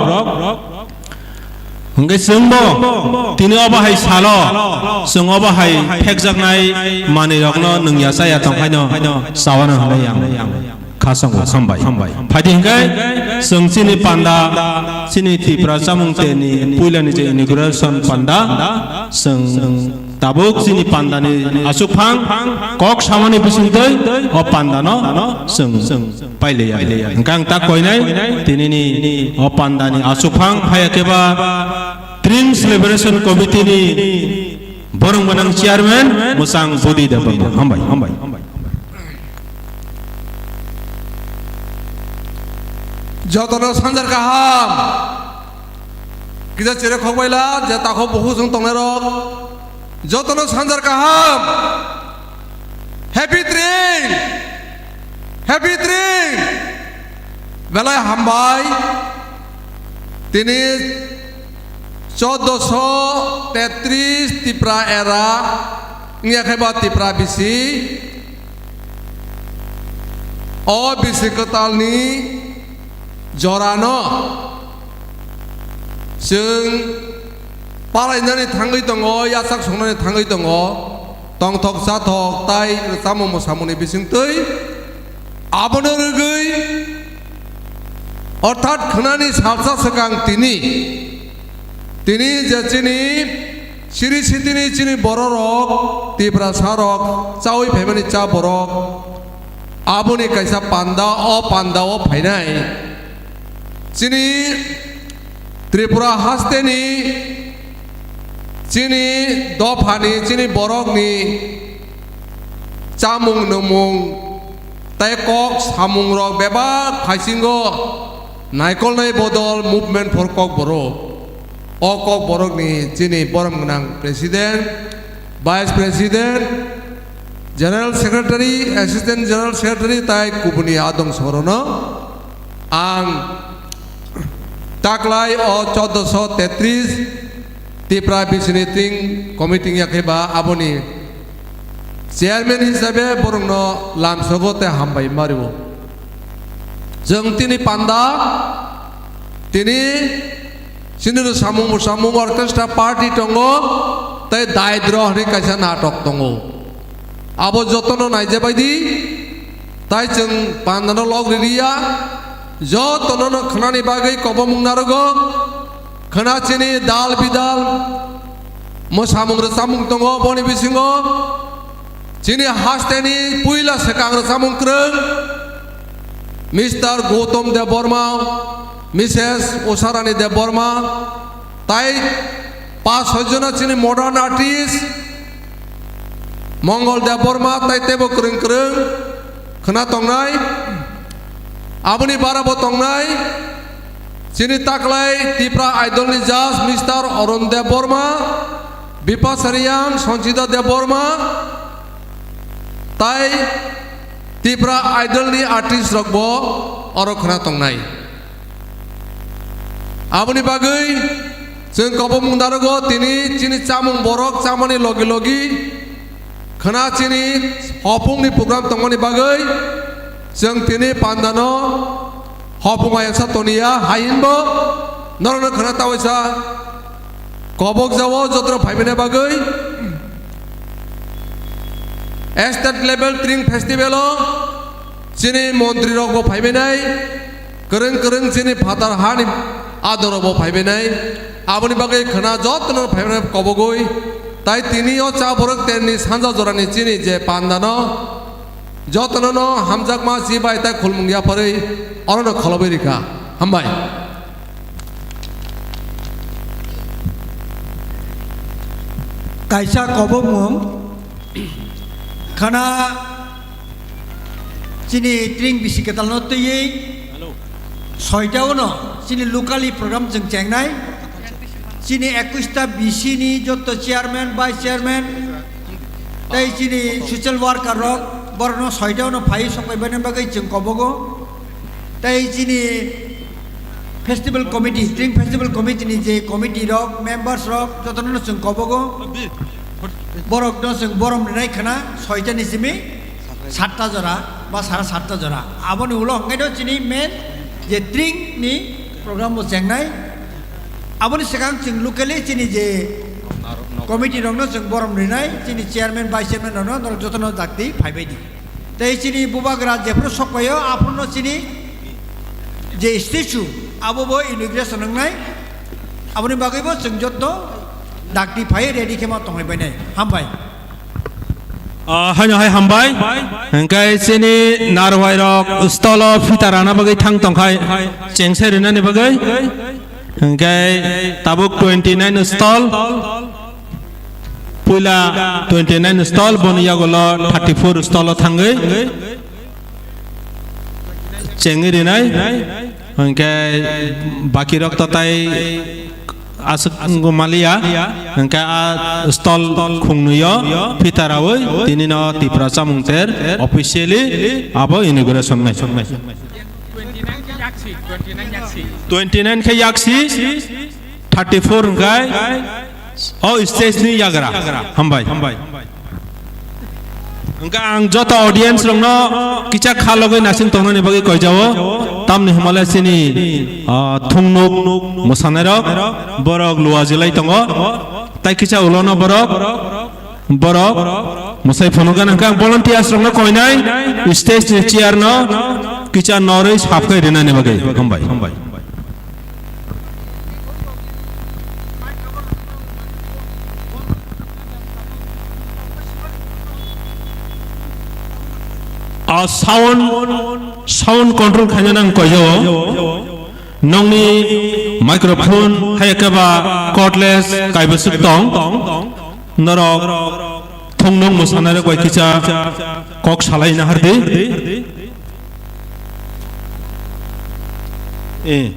Hwnkhe chwngbo tini obo hai salo chwng obo hai phekjaknai manwirokno nwngya chaya tongkhaino chawano hwnwi ang. Khasongo, hambai. Phaidi hwnkhe chwng chini panda, chini Tipra chamung teni puilani je inauguration panda, chwng tabuk chini pandani aswkphang kok samani bisingtwi o pandano chwng pailiya. Hwnkhe ang ta koinai tinini o pandani aswkphang haya khe ba Tring Celebration Committee ni borong gwnang chairman Mwsang Budi Debbarma. Hambai, hambai. Jotono sanjar kaham. Kisa chere khokbaila, je takhuk bukhuk chwng tongnairok. Jotono sanjar kaham. Happy Tring! Happy Tring! Belai hambai. Tini choddoso tetris Tipra era, wngya khe ba Tipra bisi. O bisi kwtalni jorano chwng palainani thangwi tongo, yachak songnani thangwi tongo, tongthok chathok tai rwchapmung mwsamungni bisingtwi abono rwgwi, orthat khwnani salsa swkang tini, tini je chini siri sitini chini bororok, Tiprasarok chawi phaimani cha borok, aboni kaisa panda, o pandao phainai. Chini Tripura hasteni, chini dophani, chini borokni chamung nwngmung tei kok samungrok bebak phaisingo naikolnai bodol movement for Kokborok. O Kokborokni chini borom gwnang president, vice president, general secretary, assistant general secretary tai kubuni adong sorono ang taklai o choddoso tetris Tipra bisini tring committee ya khe ba aboni chairman hisabe borokno lamsogo tei hambai mario. Chwng tini panda, tini chini samung samung orchestra party tongo, tei daidro hwnwi kaisa natok tongo. Abo jotono naijabaidi, tai chwng pandano log ririya, jotono no khwnani bagwi kobomung narogo, khwna chini dal bidal, mwsamung rwchapmung tongo, boni bisingo chini hasteni puila swkang rwchapmung kwrwng, Mister Gautam Debbarma, Missus Usharani Debbarma, tai pas soi jona chini modern artist, Mongol Debbarma tai teibo kwrwng kwrwng khwna tongnai. Aboni barabo tongnai chini taklai Tipra Idol ni judge Mister Arun Debbarma, Bipasha Reang, Sanchita Debbarma, tai Tipra Idol ni artist rokbo oro khwna tongnai. Aboni bagwi Chwng kobokmung darogo tini chini chamung borok chamani logi logi khwna chini hopungni program tongmani bagwi chwng tini pandano hopung ayangsa toniya, hai hinbo norokno khwna tawaisa kobok jao jotono phaimani bagwi. State level Tring Festival o chini montri rok bo phaibainai, kwrwng kwrwng chini phatar hani ador rok bo phaibainai. Aboni bagwi khwna jotono phaibainai kobogwi. Tai tini o cha borok terni sanja jorani chini je pandano jotono no hamjakma si bai tai khulmung yapharwi orono kholobwi rikha. Hambai. Kaisa kobokmung khana chini Tring bisi kwtalno twiwi soita uno chini locally program chwng chengnai. Chini ekwis ta bisi ni joto chairman, vice chairman, tei chini social worker rok borokno soita uno phai sokpaibaini bagwi chwng kobogo. Tei chini festival committee, Tring Festival Committee ni je committee rok, members rok, jotono no chwng kobogo. Borok no chwng borom rinai khwna soita ni simi satta jora ba sara satta jora. Aboni ulo hwnkhe no chini main je Tring ni program bo chengnai. Aboni swkang chwng locally chini je committee rokno chwng borom rinai, chini chairman, vice chairman rokno norok jotono dakti phaibai di. Tei chini bubagra jephuru sokpaio, aphuru no chini je statue, abo bo inauguration wngnai. Aboni bagwi bo chwng joto dakti phai ready khe ma tongwi bainai. Hambai. Ah, haino hai hambai. Hingkai chini narwai rok stolo phita rana bagwi thang tongkhai, chengse rinani bagwi. Hingkai tabuk twenty nine stall. Puila twenty nine stall, boni yagulo thirty four stall o thangwi chengwi rinai. Hingke baki rok to tai aswk wngmaliya. Hingke a stall khungnuyo phita rawi tini no Tipra Chamung Ter officially abo inauguration nai. Twenty nine khe yaksi, twenty nine khe yaksi, thirty four hingkai o stage ni yagra. Hambai. Hingke ang joto audience rokno kicha kha logoi nasing tongnani bagwi koijao. Tamni hwnmale chini, ah, thungnuk mwsanairok, borok luwa jilai tongo. Tai kicha ulono borok, borok mwsai phunukgana hingke ang volunteers rokno koinai stage ni chair no kicha norwi sap khe rinani bagwi. Hambai. A sound, sound control khaina nang koyo. Nongni microphone hai khe ba cordless kaibo swk tong. Norok thungnung mwsanairok bai kisa kok salai na hardi. Eh.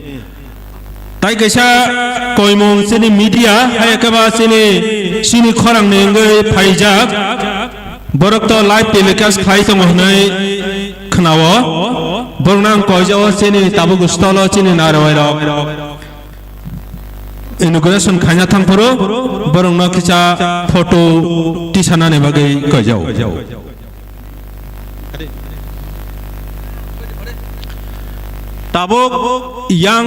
Tai kaisa koimung chini media, hai khe ba chini, chini khorang ni wngwi phaijak. Borok to live telecast khlai tongo hwnwi khnao. Borokno ang koijao chini tabuk stolo chini narwai rok inauguration khaina thangphuru borokno kisa photo tisanani bagwi koijao. Tabuk yang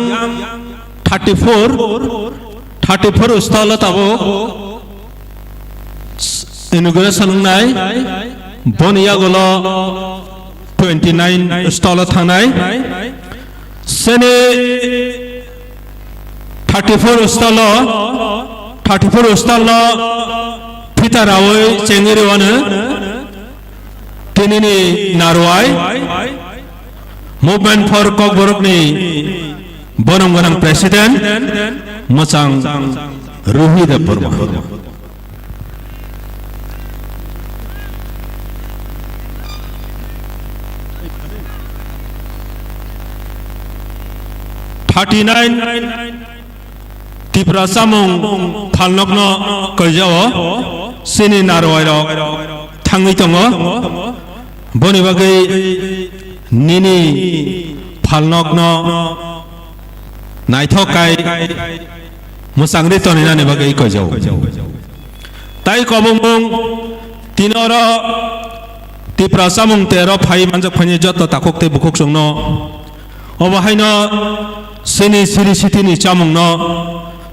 thirty four, thirty four stall o tabuk inauguration wngnai, boni yagulo twenty nine stall o thangnai. Seni thirty four stall o, thirty four stall o phita rawi chengwi rwano tinini narwai Movement for Kokborok ni borom gwnang president mwchang Ruhi Debbarma. Thirty nine Tipra Chamung Phalnokno koijao, chini narwai rok thangwi tongo, boni bagwi nini phalnokno naithok kai mwchangri toninani bagwi koijao. Tai kobongmung tini oro Tipra chamung tero phai manjak phaini joto takhuk tei bukhuk chwngno obo haino chini siri sitini chamungno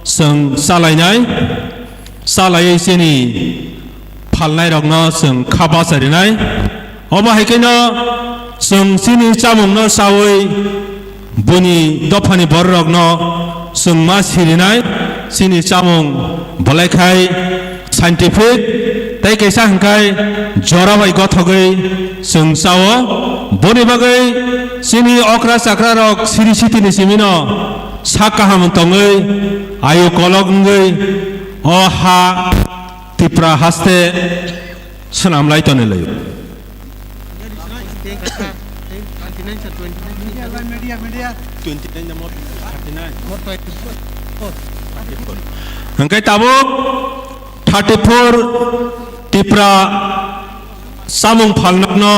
chwng chalainai, chalaiwi chini phalnairokno chwng kha bacharinai. Obo hai kheno chwng chini chamungno chawi buini dophani bororokno chwng ma sirinai. Chini chamung belai khai scientific tei kaisa hwnkhai jora bai gothogwi chwng chao. Boni bagwi chini okra chakrarok siri sitini simino sak kaham tongwi ayu kolok wngwi o ha Tipra haste swnam lai toni laio. Hwnkhe tabuk thirty four Tipra samung phalnokno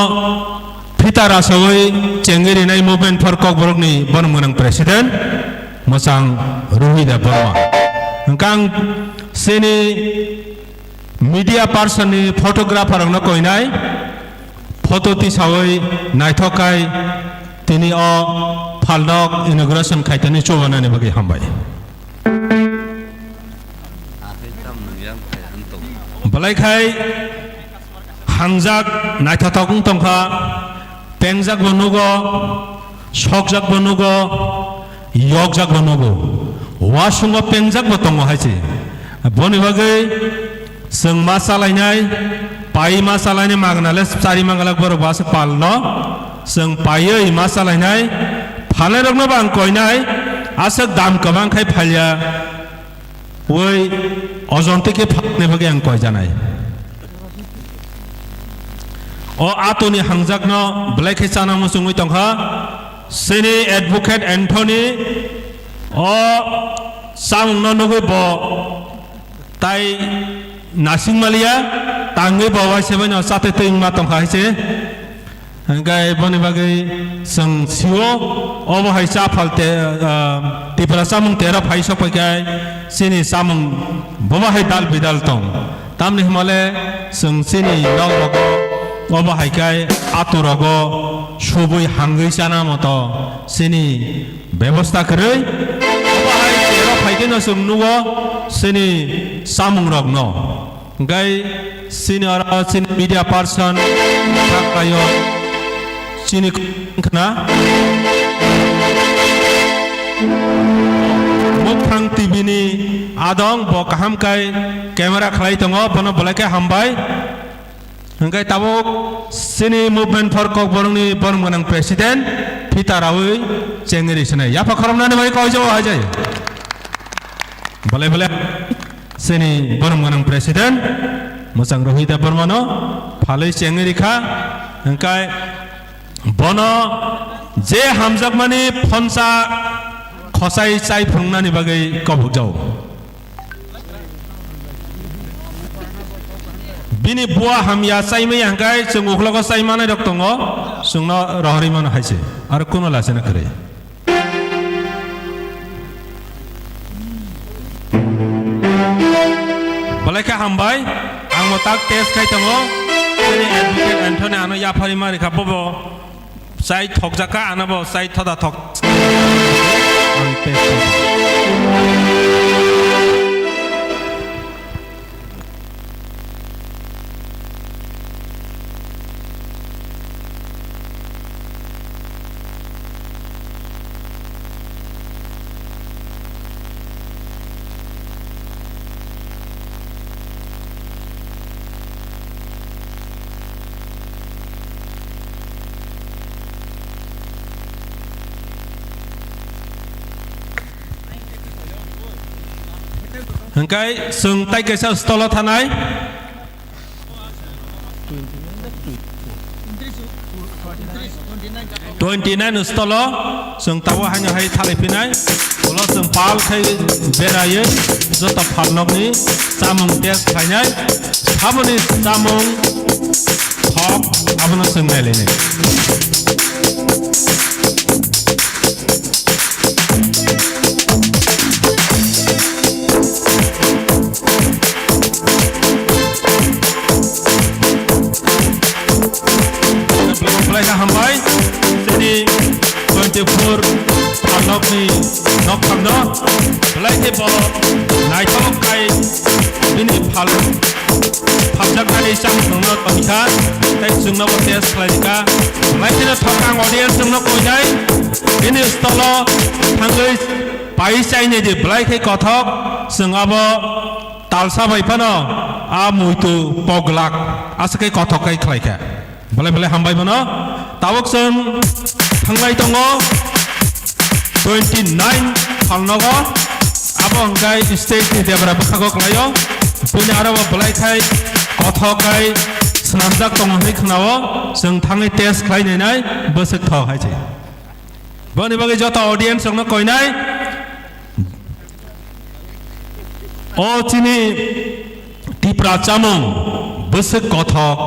phita rasawi chengwi rinai Movement for Kokborokni borom gwnang president mwchang Ruhi Debbarma. Hwnkhe ang chini media person ni photographer rokno koinai photo tisawi naithok khai tini o phalnok inauguration khaitani chubanani bagwi hambai. Belai khai hangjak naithothok wng tongkha, pengjak bo nugo, sokjak bo nugo, yokjak bo nugo, wasungo pengjak bo tongo hai se. Boni bagwi chwng ma chalainai, pai ma chalainai, magnale chari mangalak borok bo aswk palno chwng paiwi ma chalainai, phalnairokno bo ang koinai, aswk dam kwbang khai phalya. Oi, ojon tei khe phalni bagwi ang koi janai. O atoni hangjakno belai khe chana muchungwi tongkha. Chini advocate Anthony o chamungno nugwi bo tai nasing maliya, tangwi bo waisa baino chate twi wngma tongkha hai se. Hingke boni bagwi chwng sio, obo hai cha phal te, ah, Tipra chamung tero phai sok pai khe chini chamung bobo hai dal bidal tong. Tamni hwnmale chwng chini nok rogo obo hai khe atu rogo subui hangwi chana moto chini bebosta kwrwi. Obo hai tero phai khe no chwng nugo chini chamung rokno. Hingke chini oro chini media person, khaklaio chini khna. Muphang T V ni adong bo kaham kai camera khlai tongo, bono belai khe hambai. Hingke tabuk chini Movement for Kokborokni borom gwnang president phita rawi chengri sinai. Yapha khoroknani bai koi jago hai jai. Belai belai. Chini borom gwnang president mwchang Rohit Debbarmano phalwi chengwi rikha, hwnkhe bono je hamjakmani phonsa khosai chai phunuknani bagwi kobokjao. Bini bua hamya chaimaya hwnkhe chwng uklogo chai manai rok tongo, chwngno rohorwi mano hai se, aro kuno lachina kwrwi. Belai khe hambai, ang bo tak test khai tongo. Chini advocate Anthony ano yapharwi ma rikha, bobo chai thokjak kha, ano bo chai thoda thok. Ang test khai. Hingkai chwng tai kaisa stolo thanai. Twenty nine stolo chwng tabuk haino hai thalai phinai. Ulo chwng pal khai beraiwi joto phalnokni chamung test khlainai. Saboni chamung thok abono chwng nailainai. Belai khe bo naithok khai bini phal phabjaknani chamungno tongkha, tei chwngno bo test khlaikha. Belai kheno thokang audience chwngno koinai, bini stolo thangwi pai chainai di belai khe kothok, chwng abo talsa bai phano a muitu poglak aswk khe kothok khe khlaikha. Belai belai hambai bono. Tabuk chwng thanglai tongo twenty nine phalnogo. Abo hwnkhe stage ni debra bwkhago khlaio. Buini aro bo belai khai kothok khai swnamjak tongo hinwi khnao. Chwng thangwi test khlai nainai bwswk thok hai se. Boni bagwi joto audience rokno koinai. O chini Tipra chamung bwswk kothok,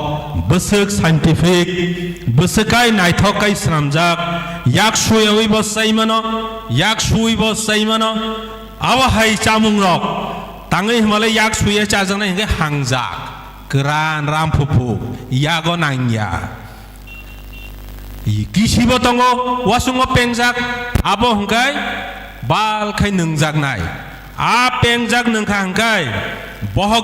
bwswk scientific, bwswk kai naithok kai swnamjak, yak suyawi bo sai mano, yak suwi bo sai mano. Abo hai chamung rok tangwi hwnmale yak suya chajaknai hwnkhe hangjak, kwran, ramphuphu, yago nangya. Kisibo tongo, wasungo pengjak, abo hwnkhe bal khai nwngjaknai. A pengjak nwngkha hwnkhe bohok